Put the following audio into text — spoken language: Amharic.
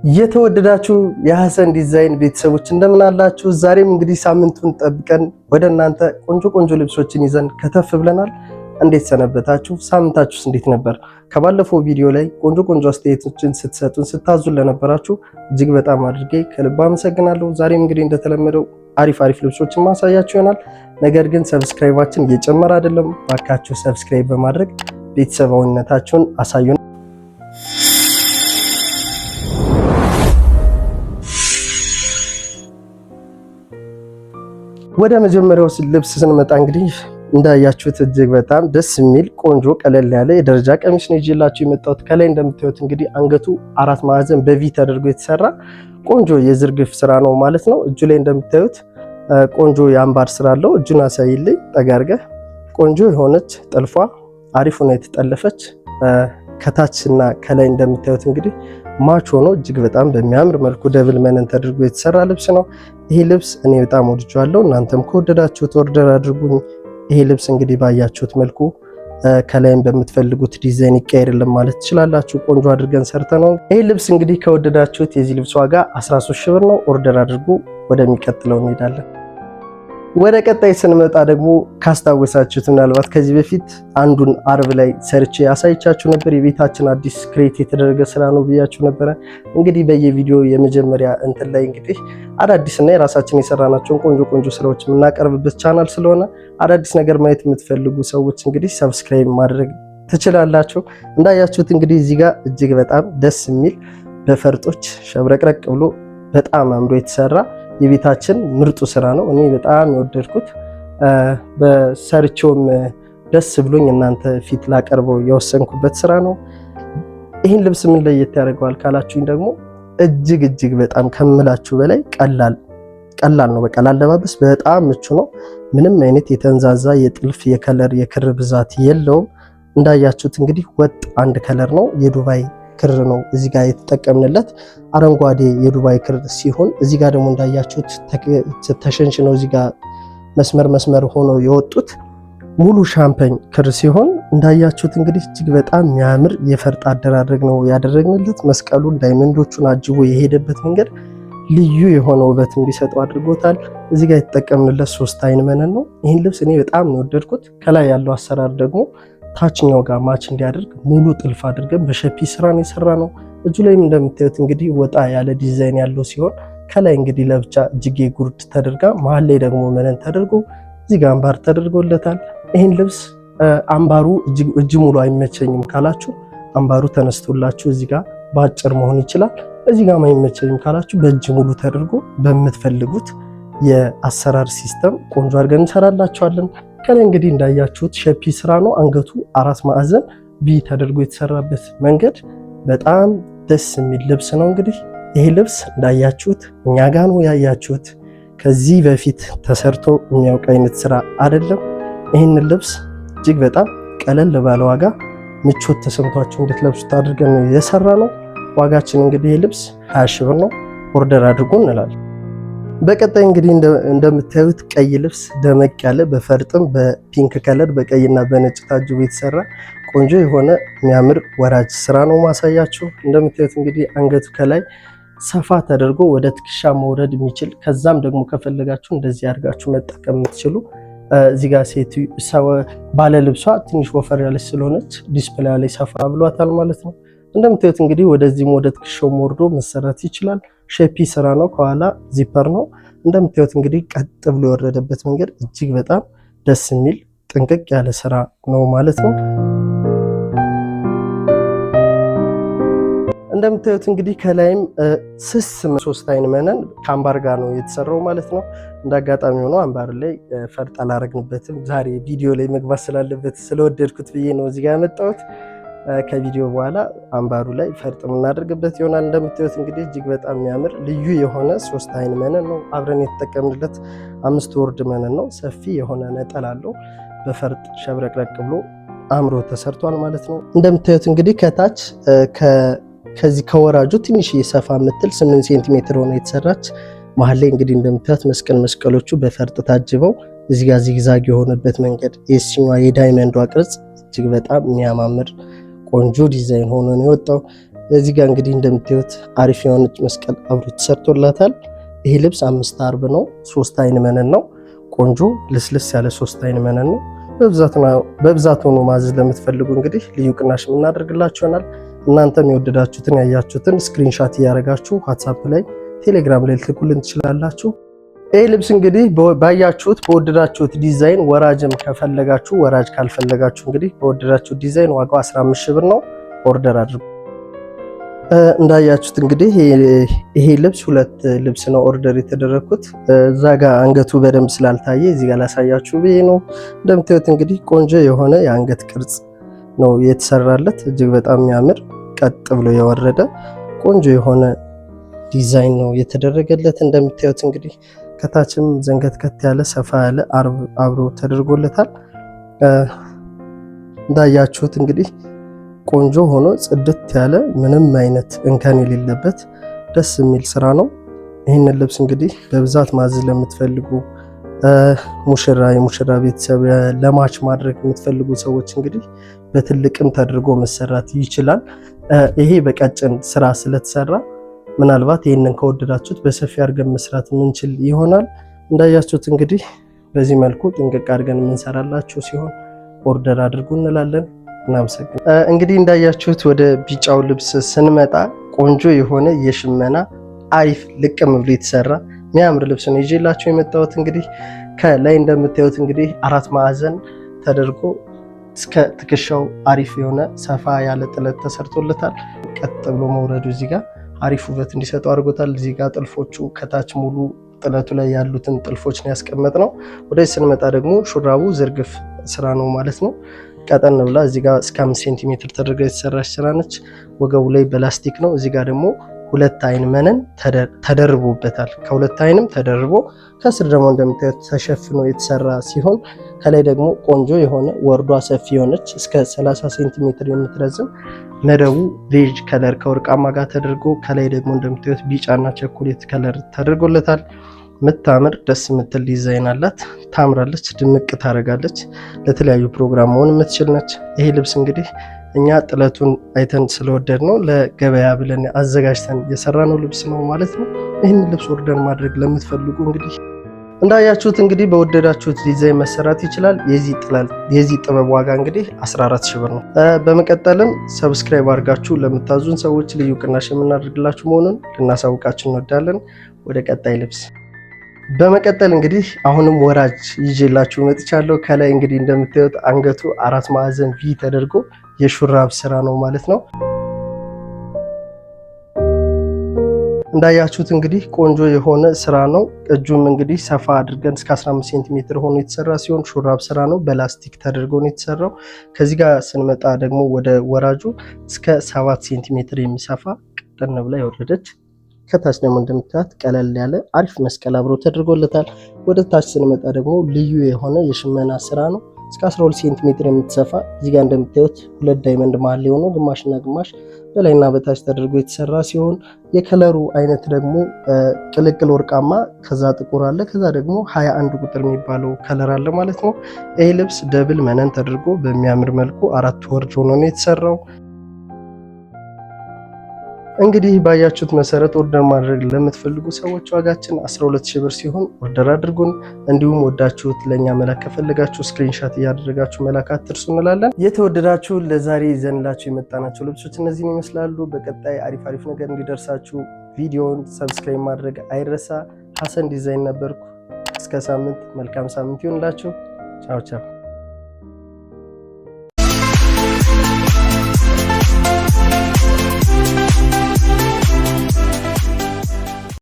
የተወደዳችሁ የሀሰን ዲዛይን ቤተሰቦች እንደምን አላችሁ? ዛሬም እንግዲህ ሳምንቱን ጠብቀን ወደ እናንተ ቆንጆ ቆንጆ ልብሶችን ይዘን ከተፍ ብለናል። እንዴት ሰነበታችሁ? ሳምንታችሁስ እንዴት ነበር? ከባለፈው ቪዲዮ ላይ ቆንጆ ቆንጆ አስተያየቶችን ስትሰጡን ስታዙን ለነበራችሁ እጅግ በጣም አድርጌ ከልብ አመሰግናለሁ። ዛሬም እንግዲህ እንደተለመደው አሪፍ አሪፍ ልብሶችን ማሳያችሁ ይሆናል። ነገር ግን subscribe ኣችን እየጨመረ አይደለም። ባካችሁ subscribe በማድረግ ቤተሰባዊነታችሁን አሳዩን። ወደ መጀመሪያው ልብስ ስንመጣ እንግዲህ እንዳያችሁት እጅግ በጣም ደስ የሚል ቆንጆ ቀለል ያለ የደረጃ ቀሚስ ነው ይዤላችሁ የመጣሁት። ከላይ እንደምታዩት እንግዲህ አንገቱ አራት ማዕዘን በ V ተደርጎ የተሰራ ቆንጆ የዝርግፍ ስራ ነው ማለት ነው። እጁ ላይ እንደምታዩት ቆንጆ የአምባር ስራ አለው። እጁን አሳይልኝ ጠጋ አድርገህ። ቆንጆ የሆነች ጥልፏ አሪፍ ሆና የተጠለፈች ከታች እና ከላይ እንደምታዩት እንግዲህ match ሆኖ እጅግ በጣም በሚያምር መልኩ double መነን ተደርጎ የተሰራ ልብስ ነው። ይሄ ልብስ እኔ በጣም ወድጄዋለሁ። እናንተም ከወደዳችሁት order አድርጉኝ። ይሄ ልብስ እንግዲህ ባያችሁት መልኩ ከላይም በምትፈልጉት ዲዛይን ይቀየርልን ማለት ትችላላችሁ። ቆንጆ አድርገን ሰርተነው። ይሄ ልብስ እንግዲህ ከወደዳችሁት የዚህ ልብስ ዋጋ 13 ሺህ ብር ነው። order አድርጉ። ወደሚቀጥለው እንሄዳለን። ወደ ቀጣይ ስንመጣ ደግሞ ካስታወሳችሁት ምናልባት ከዚህ በፊት አንዱን አርብ ላይ ሰርቼ አሳይቻችሁ ነበር። የቤታችን አዲስ create የተደረገ ስራ ነው ብያችሁ ነበረ። እንግዲህ በየቪዲዮ የመጀመሪያ እንትን ላይ እንግዲህ አዳዲስና የራሳችን የሰራናቸውን ቆንጆ ቆንጆ ስራዎች የምናቀርብበት ቻናል ስለሆነ አዳዲስ ነገር ማየት የምትፈልጉ ሰዎች እንግዲህ subscribe ማድረግ ትችላላችሁ። እንዳያችሁት እንግዲህ እዚህ ጋር እጅግ በጣም ደስ የሚል በፈርጦች ሸብረቅረቅ ብሎ በጣም አምሮ የተሰራ የቤታችን ምርጡ ስራ ነው። እኔ በጣም የወደድኩት በሰርቼውም ደስ ብሎኝ እናንተ ፊት ላቀርበው የወሰንኩበት ስራ ነው። ይህን ልብስ ምን ለየት ያደርገዋል ካላችሁኝ ደግሞ እጅግ እጅግ በጣም ከምላችሁ በላይ ቀላል ቀላል ነው። በቃ ላለባበስ በጣም ምቹ ነው። ምንም አይነት የተንዛዛ የጥልፍ የ color የክር ብዛት የለውም። እንዳያችሁት እንግዲህ ወጥ አንድ color ነው። የዱባይ ክር ነው እዚህ ጋር የተጠቀምንለት አረንጓዴ የዱባይ ክር ሲሆን እዚህ ጋር ደግሞ እንዳያችሁት ተሸንሽነው እዚህ ጋር መስመር መስመር ሆነው የወጡት ሙሉ ሻምፐኝ ክር ሲሆን እንዳያችሁት እንግዲህ እጅግ በጣም የሚያምር የፈርጥ አደራረግ ነው ያደረግንለት። መስቀሉን diamond ኦቹን አጅቦ የሄደበት መንገድ ልዩ የሆነ ውበት እንዲሰጠው አድርጎታል። እዚህ ጋር የተጠቀምንለት ሶስት አይን መነን ነው። ይህን ልብስ እኔ በጣም ነው የወደድኩት። ከላይ ያለው አሰራር ደግሞ ታችኛው ጋር match እንዲያደርግ ሙሉ ጥልፍ አድርገን በ shape ስራ ነው የሰራነው። እጁ ላይም እንደምታዩት እንግዲህ ወጣ ያለ ዲዛይን ያለው ሲሆን ከላይ እንግዲህ ለብቻ እጅጌ ጉርድ ተደርጋ መሀል ላይ ደግሞ መነን ተደርጎ እዚህ ጋር አምባር ተደርጎለታል። ይህን ልብስ አምባሩ እጅ ሙሉ አይመቸኝም ካላችሁ አምባሩ ተነስቶላችሁ እዚህ ጋር በአጭር መሆን ይችላል። እዚህ ጋር አይመቸኝም ካላችሁ በእጅ ሙሉ ተደርጎ በምትፈልጉት የአሰራር system ቆንጆ አድርገን እንሰራላችኋለን። ከላይ እንግዲህ እንዳያችሁት shape ስራ ነው። አንገቱ አራት ማዕዘን V ተደርጎ የተሰራበት መንገድ በጣም ደስ የሚል ልብስ ነው። እንግዲህ ይሄ ልብስ እንዳያችሁት እኛ ጋ ነው ያያችሁት። ከዚህ በፊት ተሰርቶ የሚያውቅ አይነት ስራ አይደለም። ይህንን ልብስ እጅግ በጣም ቀለል ባለ ዋጋ ምቾት ተሰምቷችሁ እንድትለብሱት አድርገን የሰራነው። ዋጋችን እንግዲህ ይህ ልብስ 20 ሺህ ብር ነው። order አድርጉ እንላለን። በቀጣይ እንግዲህ እንደምታዩት ቀይ ልብስ ደመቅ ያለ በፈርጥም በ pink color በቀይና በነጭ ታጅቦ የተሰራ ቆንጆ የሆነ የሚያምር ወራጅ ስራ ነው ማሳያችሁ። እንደምታዩት እንግዲህ አንገቱ ከላይ ሰፋ ተደርጎ ወደ ትከሻ መውረድ የሚችል ከዛም ደግሞ ከፈለጋችሁ እንደዚህ አድርጋችሁ መጠቀም የምትችሉ እዚህ ጋር ሴት ባለ ልብሷ ትንሽ ወፈር ያለች ስለሆነች display ላይ ሰፋ ብሏታል ማለት ነው። እንደምታዩት እንግዲህ ወደዚህም ወደ ትከሻው ወርዶ መሰራት ይችላል። shape ስራ ነው። ከኋላ zipper ነው። እንደምታዩት እንግዲህ ቀጥ ብሎ የወረደበት መንገድ እጅግ በጣም ደስ የሚል ጥንቅቅ ያለ ስራ ነው ማለት ነው። እንደምታዩት እንግዲህ ከላይም ስስ ሶስት አይን መነን ከአምባር ጋር ነው የተሰራው ማለት ነው። እንደ አጋጣሚ ሆኖ አምባር ላይ ፈርጥ አላረግንበትም። ዛሬ ቪዲዮ ላይ መግባት ስላለበት ስለወደድኩት ብዬ ነው እዚህ ጋር ያመጣሁት። ከቪዲዮ በኋላ አምባሩ ላይ ፈርጥ የምናደርግበት ይሆናል። እንደምታዩት እንግዲህ እጅግ በጣም የሚያምር ልዩ የሆነ ሶስት አይን መነን ነው አብረን የተጠቀምንለት። አምስት ወርድ መነን ነው። ሰፊ የሆነ ነጠላ አለው። በፈርጥ ሸብረቅረቅ ብሎ አምሮ ተሰርቷል ማለት ነው። እንደምታዩት እንግዲህ ከታች ከዚህ ከወራጁ ትንሽ ሰፋ የምትል 8 ሴንቲሜትር ሆነ የተሰራች መሀል ላይ እንግዲህ እንደምታዩት መስቀል መስቀሎቹ በፈርጥ ታጅበው እዚህ ጋር zigzag የሆነበት መንገድ የሲኛዋ የ diamond ዷ ቅርጽ እጅግ በጣም የሚያማምር ቆንጆ ዲዛይን ሆኖ ነው የወጣው። እዚህ ጋር እንግዲህ እንደምታዩት አሪፍ የሆነች መስቀል አብሮ ተሰርቶላታል። ይሄ ልብስ 5 አርብ ነው። 3 አይን መነን ነው። ቆንጆ ልስልስ ያለ 3 አይን መነን ነው። በብዛት ሆኖ ማዘዝ ለምትፈልጉ እንግዲህ ልዩ ቅናሽ የምናደርግላችሁ ይሆናል። እናንተም የወደዳችሁትን ያያችሁትን screenshot እያደረጋችሁ WhatsApp ላይ፣ ቴሌግራም ላይ ልትልኩልን ትችላላችሁ። ይህ ልብስ እንግዲህ ባያችሁት በወደዳችሁት ዲዛይን ወራጅም ከፈለጋችሁ፣ ወራጅ ካልፈለጋችሁ እንግዲህ በወደዳችሁት ዲዛይን ዋጋው 15 ሺህ ብር ነው። Order አድርጉ። እንዳያችሁት እንግዲህ ይሄ ልብስ ሁለት ልብስ ነው order የተደረግኩት። እዛ ጋር አንገቱ በደንብ ስላልታየ እዚህ ጋር ላሳያችሁ ብዬ ነው። እንደምታዩት እንግዲህ ቆንጆ የሆነ የአንገት ቅርጽ ነው የተሰራለት። እጅግ በጣም የሚያምር ቀጥ ብሎ የወረደ ቆንጆ የሆነ ዲዛይን ነው የተደረገለት። እንደምታዩት እንግዲህ ከታችም ዘንገትከት ያለ ሰፋ ያለ አርብ አብሮ ተደርጎለታል። እንዳያችሁት እንግዲህ ቆንጆ ሆኖ ጽድት ያለ ምንም አይነት እንከን የሌለበት ደስ የሚል ስራ ነው። ይህንን ልብስ እንግዲህ በብዛት ማዘዝ ለምትፈልጉ፣ ሙሽራ፣ የሙሽራ ቤተሰብ ለ match ማድረግ የምትፈልጉ ሰዎች እንግዲህ በትልቅም ተደርጎ መሰራት ይችላል። ይሄ በቀጭን ስራ ስለተሰራ ምናልባት ይህንን ከወደዳችሁት በሰፊ አድርገን መስራት የምንችል ይሆናል። እንዳያችሁት እንግዲህ በዚህ መልኩ ጥንቅቅ አድርገን የምንሰራላችሁ ሲሆን order አድርጉ እንላለን። እናመሰግናለን። እንግዲህ እንዳያችሁት ወደ ቢጫው ልብስ ስንመጣ ቆንጆ የሆነ የሽመና አሪፍ ልቅም ብሎ የተሰራ የሚያምር ልብስ ነው ይዤላችሁ የመጣሁት። እንግዲህ ከላይ እንደምታዩት እንግዲህ አራት ማዕዘን ተደርጎ እስከ ትከሻው አሪፍ የሆነ ሰፋ ያለ ጥለት ተሰርቶለታል። ቀጥ ብሎ መውረዱ እዚህ ጋር አሪፍ ውበት እንዲሰጠው አድርጎታል። እዚህ ጋር ጥልፎቹ ከታች ሙሉ ጥለቱ ላይ ያሉትን ጥልፎች ነው ያስቀመጥነው። ወደዚህ ስንመጣ ደግሞ ሹራቡ ዝርግፍ ስራ ነው ማለት ነው። ቀጠን ብላ እዚህ ጋር እስከ 5 ሴንቲሜትር ተደርጋ የተሰራች ስራ ነች። ወገቡ ላይ በላስቲክ ነው። እዚህ ጋር ደግሞ ሁለት አይን መነን ተደርቦበታል። ከሁለት አይንም ተደርቦ ከስር ደግሞ እንደምታዩት ተሸፍኖ የተሰራ ሲሆን ከላይ ደግሞ ቆንጆ የሆነ ወርዷ ሰፊ የሆነች እስከ 30 ሴንቲሜትር የምትረዝም መደቡ beige color ከወርቃማ ጋር ተደርጎ ከላይ ደግሞ እንደምታዩት ቢጫና ቸኮሌት color ተደርጎለታል። ምታምር ደስ የምትል ዲዛይን አላት። ታምራለች፣ ድምቅ ታደርጋለች። ለተለያዩ ፕሮግራም መሆን የምትችል ነች። ይሄ ልብስ እንግዲህ እኛ ጥለቱን አይተን ስለወደድነው ለገበያ ብለን አዘጋጅተን የሰራነው ልብስ ነው ማለት ነው። ይህን ልብስ order ማድረግ ለምትፈልጉ እንግዲህ እንዳያችሁት እንግዲህ በወደዳችሁት ዲዛይን መሰራት ይችላል። የዚህ ጥበብ ዋጋ እንግዲህ 14 ሺህ ብር ነው። በመቀጠልም subscribe አድርጋችሁ ለምታዙን ሰዎች ልዩ ቅናሽ የምናደርግላችሁ መሆኑን ልናሳውቃችሁ እንወዳለን። ወደ ቀጣይ ልብስ በመቀጠል እንግዲህ አሁንም ወራጅ ይዤላችሁ መጥቻለሁ። ከላይ እንግዲህ እንደምታዩት አንገቱ አራት ማዕዘን V ተደርጎ የሹራብ ስራ ነው ማለት ነው። እንዳያችሁት እንግዲህ ቆንጆ የሆነ ስራ ነው። እጁም እንግዲህ ሰፋ አድርገን እስከ 15 ሴንቲሜትር ሆኖ የተሰራ ሲሆን ሹራብ ስራ ነው። በላስቲክ ተደርጎ ነው የተሰራው። ከዚህ ጋር ስንመጣ ደግሞ ወደ ወራጁ እስከ 7 ሴንቲሜትር የሚሰፋ ቀጠን ብላ የወረደች፣ ከታች ደግሞ እንደምታዩት ቀለል ያለ አሪፍ መስቀል አብሮ ተደርጎለታል። ወደ ታች ስንመጣ ደግሞ ልዩ የሆነ የሽመና ስራ ነው። እስከ 12 ሴንቲሜትር የምትሰፋ እዚህ ጋር እንደምታዩት ሁለት diamond መሀል የሆነው ግማሽና ግማሽ በላይና በታች ተደርጎ የተሰራ ሲሆን የ color ኡ አይነት ደግሞ ቅልቅል ወርቃማ፣ ከዛ ጥቁር አለ፣ ከዛ ደግሞ 21 ቁጥር የሚባለው color አለ ማለት ነው። ይህ ልብስ double መነን ተደርጎ በሚያምር መልኩ አራት ወርድ ሆኖ ነው የተሰራው። እንግዲህ ባያችሁት መሰረት order ማድረግ ለምትፈልጉ ሰዎች ዋጋችን 12 ሺህ ብር ሲሆን order አድርጉን። እንዲሁም ወዳችሁት ለእኛ መላክ ከፈለጋችሁ screenshot እያደረጋችሁ መላክ አትርሱ እንላለን። የተወደዳችሁ ለዛሬ ይዘንላችሁ የመጣናቸው ልብሶች እነዚህን ይመስላሉ። በቀጣይ አሪፍ አሪፍ ነገር እንዲደርሳችሁ ቪዲዮውን subscribe ማድረግ አይረሳ። ሀሰን ዲዛይን ነበርኩ። እስከ ሳምንት መልካም ሳምንት ይሁንላችሁ። ቻው ቻው።